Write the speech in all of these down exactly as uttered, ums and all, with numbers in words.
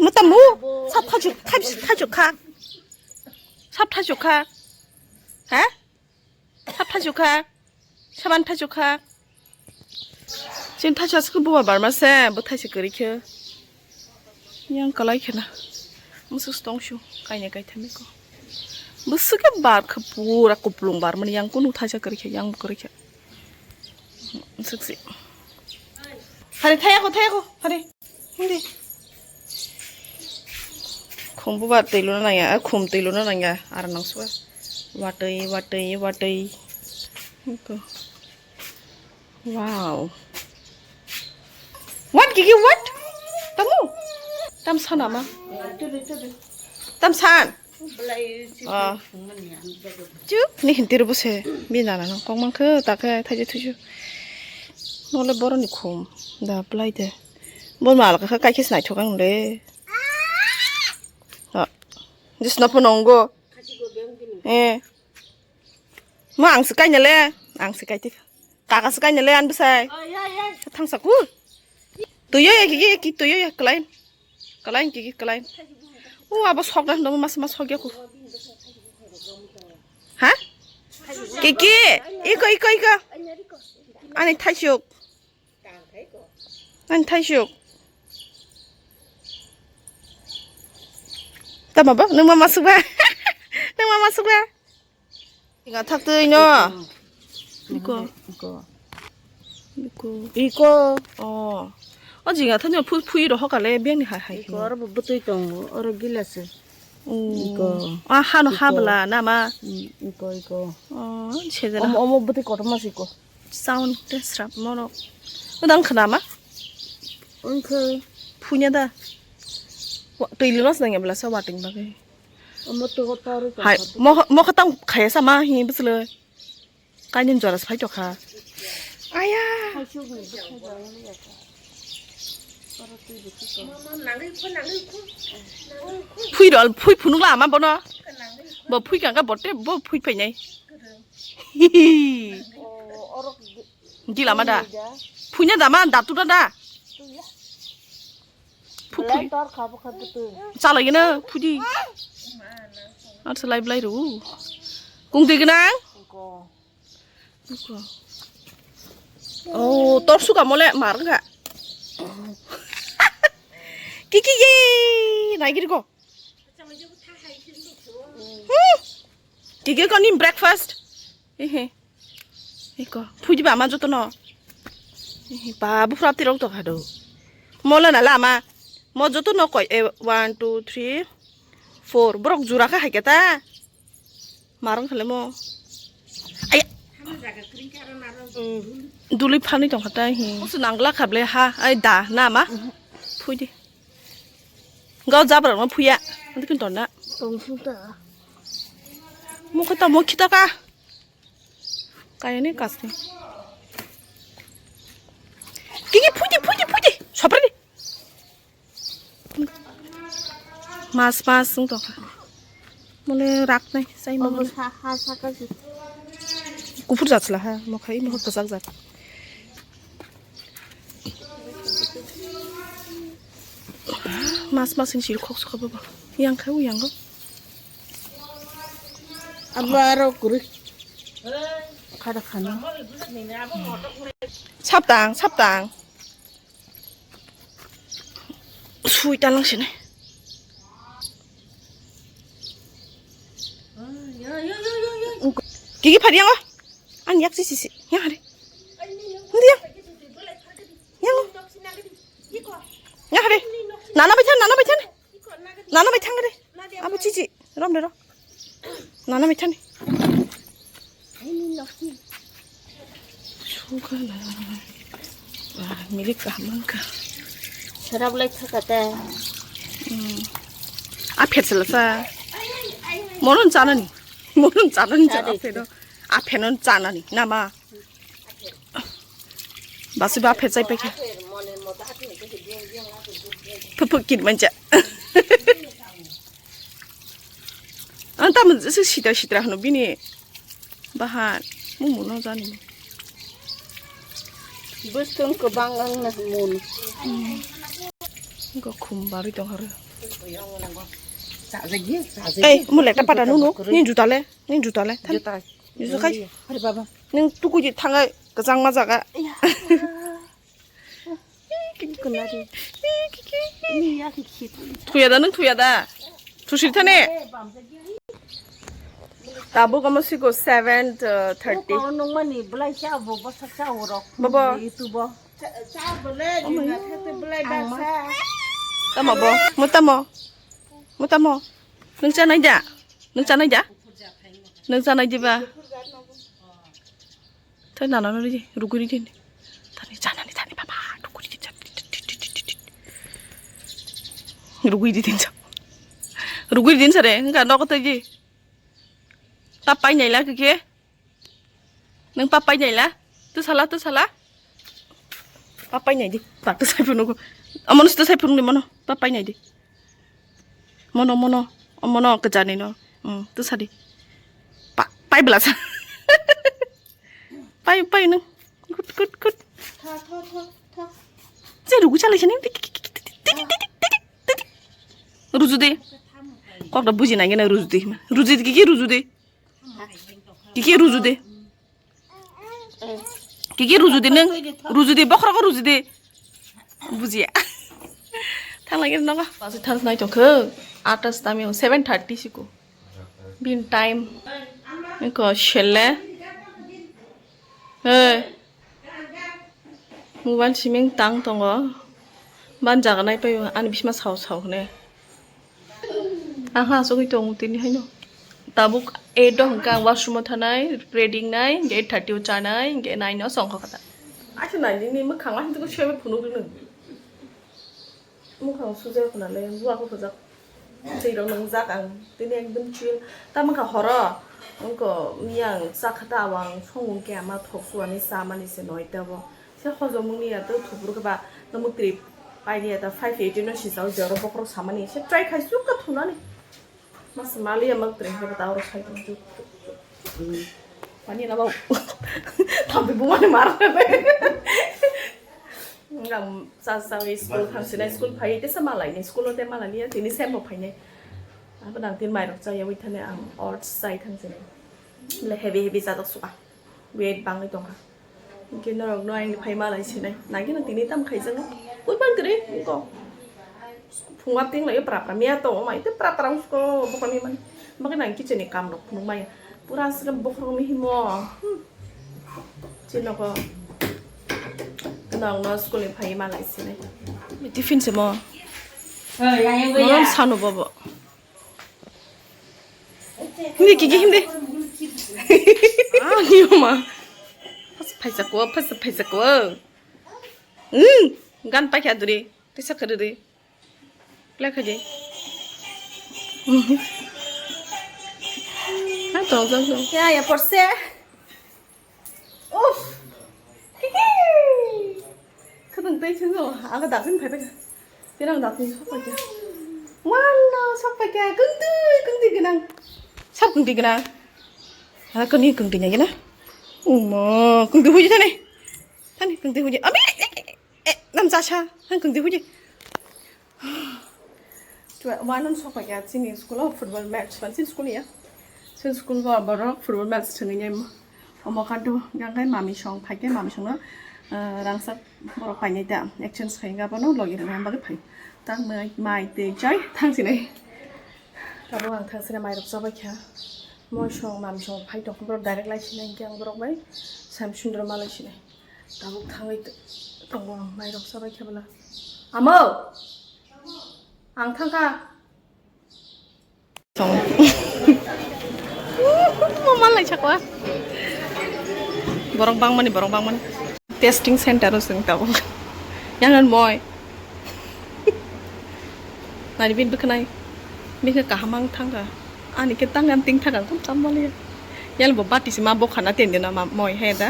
Mutamu, sap thajok, thajok kha. Sap thajok kha. Ha? Sap thajok kha. Saban thajok kha. Chin thaisa se buba barma se, bo thaisa kwrwi khe. Yang kalai khena. Musuk stong shu, kaine kaitham ko. Bo suke bar kha pura kuplung bar mani yang kunu thaisa kwrwi khe, yang kwrwi khe. Musuk si. Hari thaya ko, thaya ko, hari. Hindi. Khum buba twi luna nangya, khum twi luna nangya, ar nang suwa. Watwi, watwi, watwi. Iko. Wow. What, Gigi, what? Tamu? Tam sana ma? Tam san? Ah. Chuk, ni hintir bose. Bi nana no kong mang khe, ta khe, thaje thuju. Nole boroni khum. Da, belai de. Bo mal kha, kai khe snai thok ang le. Ah. Jisno phone ongo. Eh. Ma ang se kaina le. Ang se kai tik. Kaka se kaina le an bwsai. Thangsa ku. Tuyo ya ki ki tuyo ya kelain. Kelain ki ki kelain. O abo sok dan dong mas mas sok ya ku. Ha? Ki ki. Iko iko iko. Ani thaisuk. Ani thaisuk. Tama ba? Nung ma masuk ba? Nung ma masuk ba? Jinga thak twi no. Iko. Iko. Iko. Iko. Oh. O jinga thani phu phui ro hokale beng ni hai hai. Iko oro bwtwi tongo, oro gilase. Oh. Iko. Ah, hano habla na ma. Mm, iko, iko. Oh, chedera. Omo, omo bwtwi kotorma se iko. Sound te srap mono. Odang khna ma? Ongkhe. Phunya da. Twi linos nang ebla sa wating bagwi. Omo to tor. Hai, mo mo khatang khaya sama hi bwsle. Kainin joras phai tokha. Aya. Phui rol, phui phunuk la ama bono. Bo phui kangka bote bo phui phainai. Hihi. Di lama da. Phuina da ma da tu da da. Phu phu. Chala gina phudi. Ar salai blai ru. Kung de gina. Oh, tor suka mole mar ga. Kiki ye. Nai giri ko. Hmm. Kiki ko ni breakfast. Ehe. Iko, phuji ba ma joto no. Ehe, ba bufra tirok to khado. Mola na lama. Mo joto no koi, eh, one, two, three, four. Borok jura kha hai khe ta. Marang khale mo. Aya. Duli phani tong kha ta hi. Osu nangla kha ble ha, ai da na ma. Phuji. Gau jabra no phuya. Andi kin ton na. Tong su ta. Mo khata mo khita ka. Kayani kasni. Kiki phuidi, phuidi, phuidi. Sopri. Mas, mas, wng tongkha. Mole rak nai, sai mole. Obo sa, ha, saka si. Kuphur jat sla ha, mokha imo hor kwchak jat. Mas, mas, wng siri khok sokha baba. Yang kha, u yang go. Abo aro kwrwi. Khada khani. Saptang, saptang. Sui talang sini. Gigi phari yang o. Ang yak sisi si. Yang hari. Yang o. Yang hari. Nana bai than, nana bai than. Nana bai thang de. Abo chichi. Rom de ro. Nana bai thani. Suka na. Wah, milik kaham ka. Serap lai thaka te. Hmm. A phet sela sa. Monon chanani. Monon chanani cha a phet. A phet non chanani. Nama. Basi ba phechai paikha. Phuphu kit manja. Ang tamo se sitra sitra hano bini bahan mumu no jani. Bwskang kwbang ang na mun. Go khum barwi tong horo. Ei, mo lekta pada nunu. Ni juta le, ni juta le. Than. Juta. Juta khai. Hari baba. Nung tuku ji thangai kachang ma jaga. Iya. Kiki kunari. Kiki. Ni ya kiki. Thuya da nung thuya da. Thusir thane. Tabuk omo siko seven thirty. Nungmani belai cha bo basa cha urok. Baba. Itu bo. Cha, cha bole, juna khate bole basa. Tamo bo, mo tamo. Mo tamo. Nung chanai da? Nung chanai da? Nung chanai diba? Thai nana no ri, rugui ri din. Tani chanani tani baba, rugui ri din. Rugui ri din sa. Rugui ri din sare, nungka nok tei di. Papai nai la kike. Nung papai nai la? Tu sala, tu sala? Papai nai di. Pak tu sai phunu ko. Amono tu sai phunu ni mono. Papai nai di. Mono, mono. Mono kejani no. Hmm, tu sadi. Pa, pai belasa. Pai, pai nung. Kut, kut, kut. Tha, tha, tha, tha. Je rugu chalai sini. Ruju de. Kok da buji nai gena ruju de. Ruju de, kiki ruju de. Kiki ruju de. Kiki ruju de nung. Ruju de, bokhorok ruju de. Bujiya. Thang lagi nogo. Basi thang nai tongkho. Atas tami seven thirty siko. Bin time. Ko shelle. Hey. Mobile siming tang tongo. Ban jaga nai paio ani bisma sao sao hwnwi. Aha, asugwi tongo tini haino. Tabuk eight o hwnkha ang washroom o thanai, ready wngnai, hwnkhe eight thirty o chanai, hwnkhe nine o songkha kata. Aisa nai nini mwkhang, aisa tongkhe swiwi phunuk rwno. Mwkhang sujak hwnale, buwa khe hojak. Twi rok nwngjak ang, tini ekdom chill. Tamo kha horo, wngkha miyang chakha ta, ang songwng khe ama thok suani chamani se noita bo. Se hojomwngni ya to thupur khe ba, no mwktwi paidi ya ta five eighty no sijak, jora bokhorok samani se try khai suk kha thunani. Mas mali ya mwktwi khe ba ta oro sai juk juk juk. Mani na ba thampi bumani mar. Ang sa sa school thang sinai, school phai te sa malai ni school o te malai ni tini sem bo phai nai. Abo nang tin mai rok cha ya wi thane ang oats chai thang sinai. Le heavy heavy cha dok suka. Weight bangwi tongkha. Hwnkhe norokno ayang phai malai sinai. Nangkhe no tini tam khaijakgo. Ui bang kwrwi wngkho. Phungma ting lai pra pra miya to mai te pra pra wngkho bokhorok ni man. Bagwi nang kitchen ni kam rok phunuk maya. Pura aswk bokhorok ni himo. Hmm. Chini nogo. Nokno school ni phai malai sinai. Tiffin se mo. Morom sanu bobo. Hindi, kiki hindi. Ah, ni ma. Pas paisa ko, pas paisa ko. Hmm, gan pa kya duri? Tisa kadu duri. Play khaji. Ha, tong, tong, tong. Ya, ya, porse. Uff. Hihi. Khadang tei thung no, aga dasin phai phai. Tinang dasin sok phai kya. Wala sok phai kya. Kungtui, kungtui gnang. Sab kungtui gnang. Ha, kuni kungtui nya gina. Uma, kungtui huji thani. Thani kungtui huji. Ami, eh, eh, eh, nam cha cha. Han kungtui huji. Tw-, wanon sokphaikha chini school o football match, ban chini school ya. Chini school o borok football match thwngwi nai omo kanto gangkai mami song phaikhe mami songno, ah, rangchak borok painai da exchange khaina bono logi rwna bagwi phai. Tang mai, mai tei chai thangsinai. Tabuk ang thangsinai mairok chabaikha. Moi song mami song phai tongkha borok direct laisinai hinkhe ang borok bai sam sundro ma laisinai. Tabuk thangwi t-, tongo ang, mairok chabai khe bwla. Amo! Ang thangkha. Tong. Mo manlai sakwa. Borok bangmani, borok bangmani. Testing center o chwng tabuk. Yang moi. Nani bin bwkhanai. Bini kaham ang thangkha. Ani khe tang ang ting thangkha, kum cham maliya. Yang bo bati se ma bokhana tendena ma moi he da.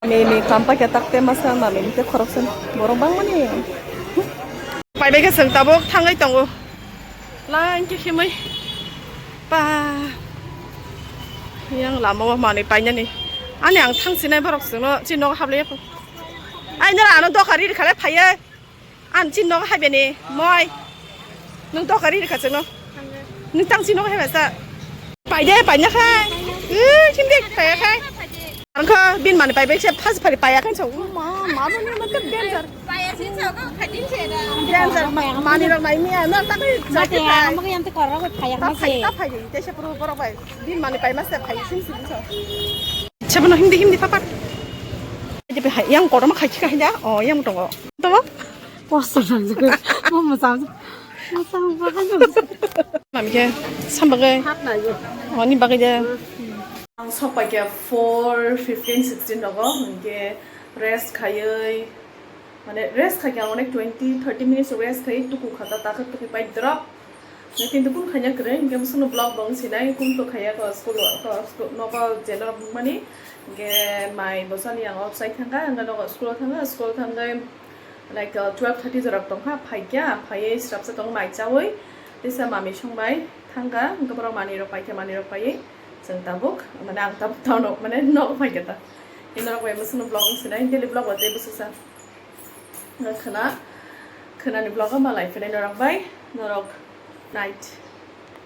Mimi kampa khe takte masa mami te khoroksa borok bangmani. Paibai khe chwng tabuk thangwi tongo. Line khe khimwi. Pa. Yang lama o manwi painani. Ani ang thangsinai borok chwngno chini nogo hablaiya. Ai nara ano doka riri khalai phaiya. Ang chin nogo hai bini moi. Nung tokari rikha chwngno. Nung tang chin nogo hai basa. Paide, paina khai. Ih, chimdi, paiya khai. Ang kha bin mani paibai se phas phari paiya khai chong. Ma, ma, ma, ma, ma, danger. Danger, ma, mani rok nai miya, na ta kai. Mate, ang mo yang te korok phaiya ma se. Ta phai, ta phai, te se puro borok bai. Bin mani pai ma se phai sim sim so. Chabo no hindi, hindi, papa. Yang kotor ma khai khai da. Oh, yang tongo. Tongo? Poster nang jikoi. Mo mo sam. Mo sam ba kan. Mami ke sam bagai. Hat na yo. Oh, ni bagai de. Ang sok pai ke four fifteen, sixteen rogo. Hingke rest khayoi. Mane rest khai ke ang onek twenty, thirty minutes rest khai tuku khata ta khe tuku pai drop. Kintu kun khanya kre, hingke musung vlog bong sinai kun to khaya ko school, ko school nogo jeno mani. Hingke mai bosani ang outside thangka, hingke nogo school thangka, school thangka. Like, uh, twelve thirty jorok tongkha, phaikya, phaiwi srapsa tong mai chawi, tisa mami songbai thangkha, hwnkhe borok manwi rok paikha, manwi rok paiwi chwng tabuk, mane ang tabuk tano, mane nogo phaikha ta. Norok bai mwswkno vlog wng sinai, daily vlog o tei bwswksa khwna, khwnani vlog o malai phinai norok bai, norok night.